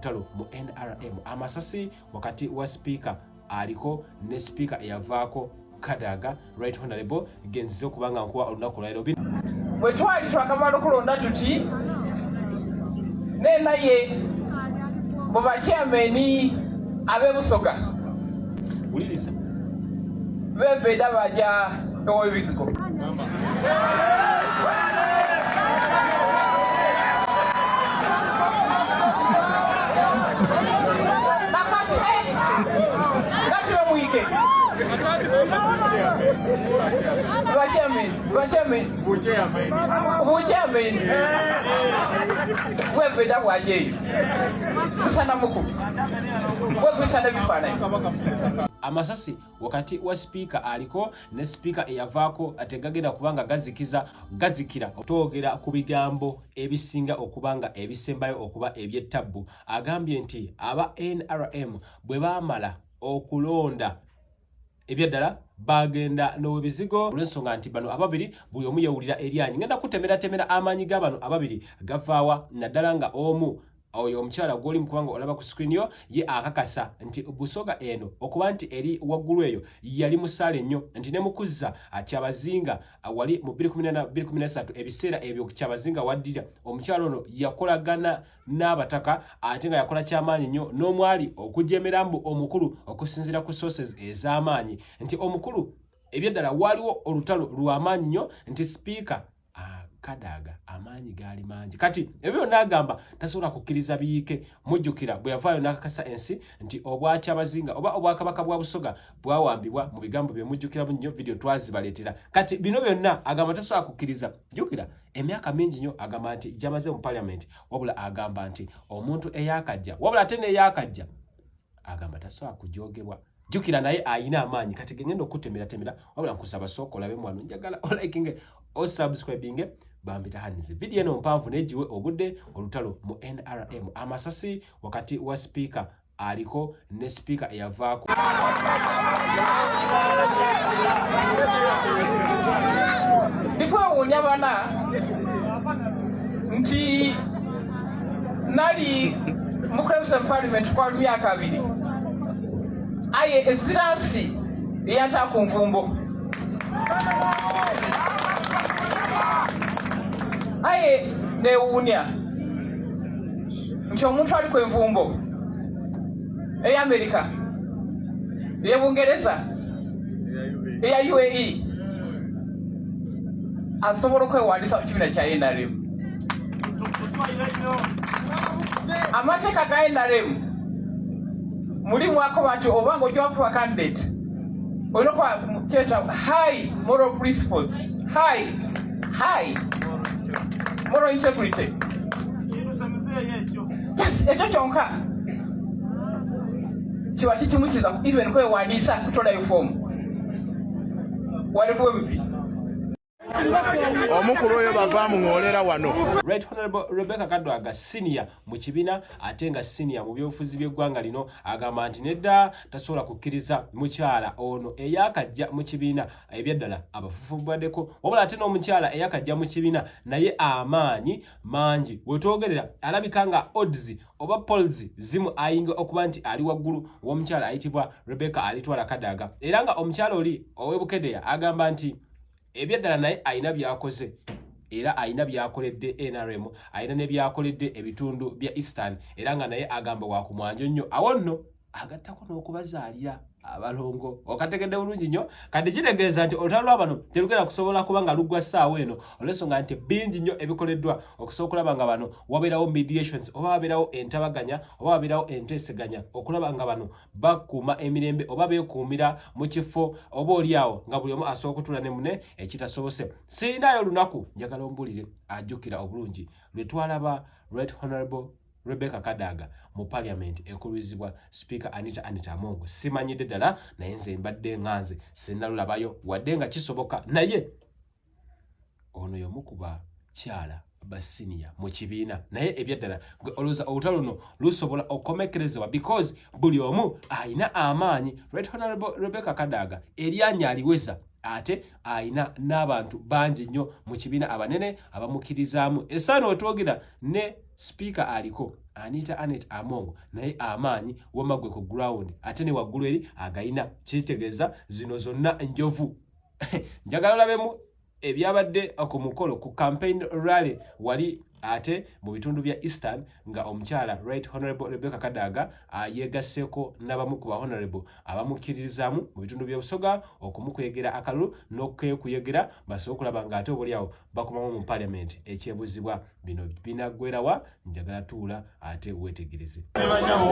Olutalo mu NRM, amasasi wakati wa sipiika aliko ne sipiika eyavaako Kadaga. Right Honorable, genzize okuba nga nkuwa olunaku olwaleero. Bwe twali twakamala okulonda tuti nenaye mu bachairman ab'ebusoga wuliriza bebeda baja ewebizigo. Buchairman bwebeda bwajeeyo kusana mukubi bwekwisana ebifaananyi. Amasasi wakati wa sipiika aliko ne sipiika eyavaako tegagenda kubanga gazikiza gazikira. Twogera ku bigambo ebisinga okuba nga ebisembayo okuba eby'ettabbu. Agambye nti aba NRM bwe baamala okulonda ebyaddala bagenda n'owebizigo olw'ensonga nti bano ababiri buli omu yewulira eryanyi. Ngenda kutemeratemera amaanyi ga bano ababiri gavaawa, naddala nga omu oyo omukyala gw'oli mu kubanga olaba ku screen yo ye akakasa nti Busoga eno okuba nti eri waggulu eyo yali musaale nnyo, nti ne mukuzza Kyabazinga wali mu 2013, ebiseera ebyo Kyabazinga waddira omukyala ono yakolagana n'abataka ate nga yakola kyamaanyi nnyo n'omwali okujemera mbu omukulu, okusinziira ku sources ez'amaanyi nti omukulu ebyaddala waaliwo olutalo lw'amaanyi nnyo nti sipiika Kadaga amaanyi gaali mangi. Kati ebyo byonna agamba tasobola kukkiriza biyiike. Mujjukira bwe yavaayo n'akakasa ensi nti obwakyabazinga oba obwakabaka bwa Busoga bwawambibwa mu bigambo bye mujjukira nnyo, vidiyo twazibaleetera. Kati bino byonna agamba tasobola kukkiriza. Jjukira emyaka mingi nnyo agamba nti gyamaze mu parliament, wabula agamba nti omuntu eyakajja, wabula ate n'eyakajja agamba tasobola kujogebwa. Jjukira naye ayina amaanyi. Kati gengenda okutemeratemera, wabula nkusaba sooka olabe mwano, njagala olikinge, osubscribinge. Bambita Hanizi. Vidiyo eno mpanvu negiwe obudde. Olutalo mu NRM, amasasi wakati wa sipiika aliko ne sipiika eyavaako. Ndikwewuunya bana nti nali mukulembeze mu parliament kwa myaka 2, aye eziransi eyata ku nvumbo, aye newuunya nti omuntu ali ku envumbo eya Amerika, eya Bungereza, eya UAE asobola okwewandisa mu kibiina kya NRM. Amateeka ga NRM mulimu akoba nti obanga ojja kuba candidate olina okuba kyeta high moral principles, high moral integrity. Yes, ekyo kyonka kiba kikimukiza even kwewandiisa kutolayo foomu wali ku MP. Omukulu oyo bava muŋoolera wano. Right Honorable Rebecca Kadwaga, senior mu kibiina ate nga senior mu byobufuzi by'eggwanga lino, agamba nti nedda, tasobola kukkiriza mukyala ono eyakajja mu kibiina. Ebyaddala abafufu baddeko, wabula ate n'omukyala eyakajja mu kibiina naye amaanyi mangi. Wetwogerera alabika nga odds oba polls zimu ayinga okuba nti ali waggulu w'omukyala ayitibwa Rebecca Alitwala Kadaga, era nga omukyala oli ow'ebukedeya agamba nti ebyaddala naye alina byakoze era alina byakoledde NRM, alina ne byakoledde ebitundu bya Eastern, era nga naye agamba wakumwanjo nnyo. Awo nno agattako n'okubazaalira abalongo. Okategedde bulungi nnyo. Kati kitegeeza nti olutalo lwa bano terugenda kusobola kuba nga luggwa ssaawa eno, olw'ensonga nti bingi nnyo ebikoleddwa okusobola okulaba nga bano wabeerawo mediations oba wabeerawo entabaganya oba wabeerawo enteeseganya okulaba nga bano bakuuma emirembe oba beekuumira mu kifo oba oli awo nga buli omu asobola okutuula ne mune ekitasobose. Sirinayo olunaku, njagala ombulire ajjukira obulungi lwe twalaba Right Honorable Rebecca Kadaga mu parliament ekulwizibwa Speaker Anita Among. Simanyidde ddala, naye nze mbadde nga nze sinnalulabayo, wadde nga kisoboka, naye ono y'omu ku bakyala basiniya mu kibiina. Naye ebyaddala gwe olowooza olutalo luno lusobola okukomekkerezebwa? Because buli omu alina amaanyi. Right Honorable Rebecca Kadaga eryanyi aliweza. Ate alina n'abantu bangi nnyo mu kibiina abanene abamukkirizaamu. Essaano wetwogera ne sipiika aliko Anita Annet Among naye amaanyi wamma gwe ku ground ate ne waggulu eri agayina, kitegeeza zino zonna njovu. Njagala olabemu ebyabadde ku mukolo ku campaign rally wali ate mu bitundu bya Eastern nga omukyala Right Honorable Rebecca Kadaga yeegasseeko n'abamu ku ba Honorable abamukkiririzaamu mu bitundu by'e Busoga okumukwegera akalulu n'okukekuyegera basobole okulaba ng'ate obolyawo bakomawo mu parliament. Ekyebuzibwa bino binaggwerawa? Njagala tuula ate weetegereze.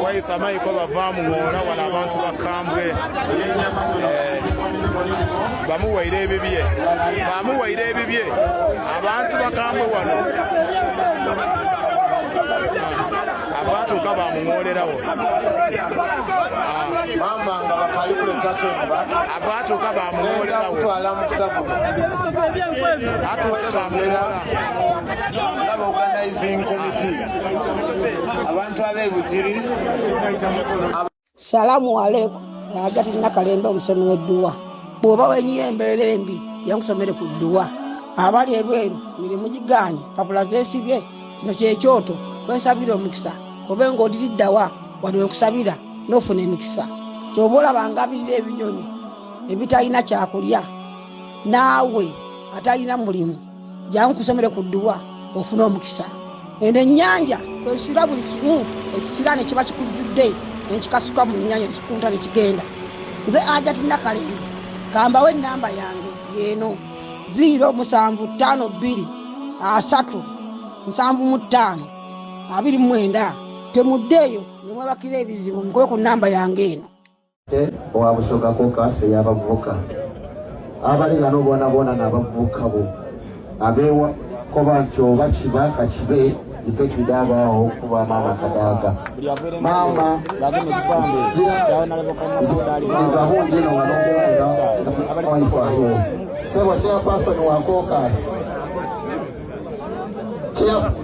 Wayisa Maiko bavaamu ng'ola wano abantu bakambwe eh, bamuwaire ebibye bamuwaire ebibye abantu bakambwe wano abatuuka bamuŋoolerawo mama nga bakali kuletakemba abatuuka bamuŋoolerawo atuuse bamuŋoola nga organizing committee abantu ab'ebugiri. Salamu aleikum. Hajati Nakalembe omusomi w'edduwa. Bw'oba wenyiye embeera embi yankusomere ku dduwa. Abali ebweru mirimu gigaanye, papula zeesibye, kino kyekyoto kwensabira omukisa kobe ng'odiriddawa wano wenkusabira n'ofuna emikisa. Kyoba olaba ngabirira ebinyonyi ebitalina kyakulya naawe atalina mulimu jangu kusomere ku dduwa ofune omukisa. Eno ennyanja kwesula buli kimu ekisiraani ekiba kikujjudde nenkikasuka mu nnyanja nekikunta nekigenda. Nze Hajati Nakalembe kambawo ennamba yange yeeno 0752 3 75 29. Temuddeeyo nemwebakira ebizibu mukube ku nnamba yange eno. Owa Busoga Caucus ey'abavubuka abali ghano boonaboona n'abavubuka bo abeekoba nti oba kiba kakibe ife twidhabaagho kuba maama Kadaga. Maama nza bungi ino wano sebo chairperson wa caucus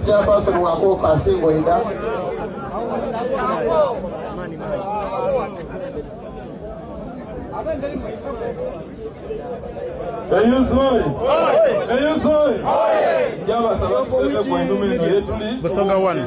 chairperson wa caucus ngoida Busoga one.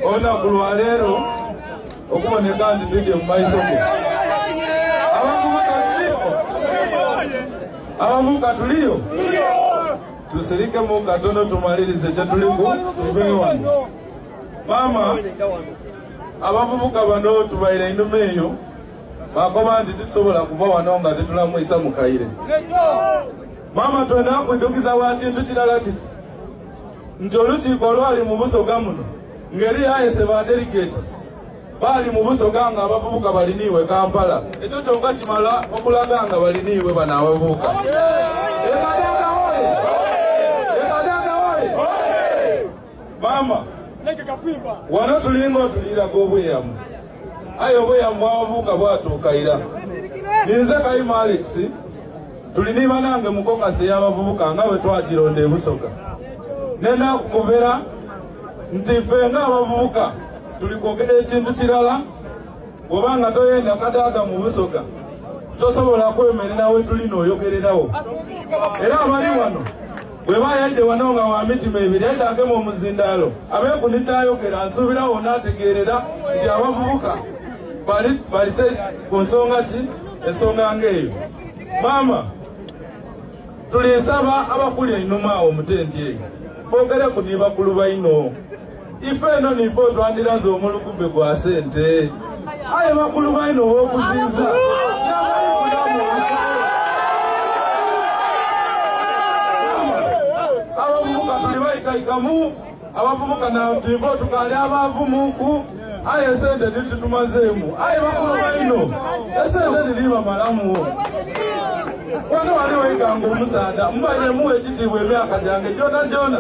Olunaku lwaleero okuboneka nti tudye mu maiso go abavubuka tuliyo tusirikemu katono tumalirize kyetuliku tuve wano. Maama, abavubuka bano tubaire einuma eyo bakoba nti titusobola kuva wano nga tetulamwisa mukaire. Maama, twenda kwidukiza wa kintu kirala kiti nti olukiiko olwali mu Busoga muno ngeri ayese ba delegates baali mu Busoga nga abavubuka baliniiwe Kampala. Ekyo kyonka kimala okulaga nga baliniiwe bano abavubuka. Maama, wano tulinga otuliiraga obweyamu, aye obweyamu bw'abavubuka bwatuukaira. Ninze Kayima Alex, tuli ni banange mu kokasi ey'abavubuka nga bwe twagironda e Busoga. Nenda kukubera nti ffe ng'abavubuka tuli kwogera ekintu kirala. Bw'oba nga toyenda Kadaga mu Busoga tosobola kwemerera we tuli n'oyogererawo. Era abali wano bwe bayaidde wano nga wa mitima ebiri aidde agema omuzindaalo abeeku nikyayogera nsuubirawo onaategeerera nti abavubuka balise ku nsonga ki ensonga ng'eyo. Maama, tulinsaba abakuli einuma awo mu tenti eyo boogere ku ni bakulu baino. Ife eno nife otwandiraze omulugube gwa sente aye bakulu balina owokuziiza. Abavubuka tuli bayikaikamu, abavubuka natuife otukali abavumuku, aye esente titutumazeemu, aye bakulu balino esente diribamalamu. Wano waliwo iganga omusaadha mubaire muwa ekitiibwa emyaka gyange gyona gyona,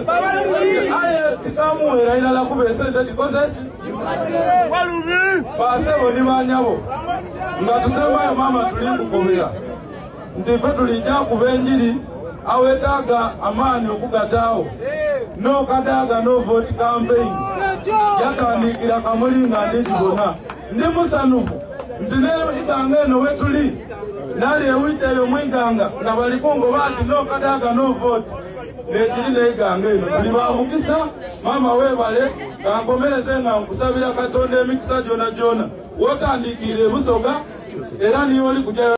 aye tikamuwera irala kuba esente dikoze ki? Basebo ni banyabo nga tusembayo mama tuli kukobera nti ffe tulijja kuba enjiri awetaaga amaanyi okugataawo n'okadaaga no vote campaign yatandikira Kamuli nga ndikibona. Ndi musanufu nti n'eiganga eno wetuli nali ewiiki eyo mwiganga nga bali kungoba nti n'okadaaga no vote nekiri n'eiganga eno tuli ba mukisa. Maama weebale, kankomereze nga nkusabira Katonda emikisa gyona gyona wotandikire Busoga era niyo oli kujjayo.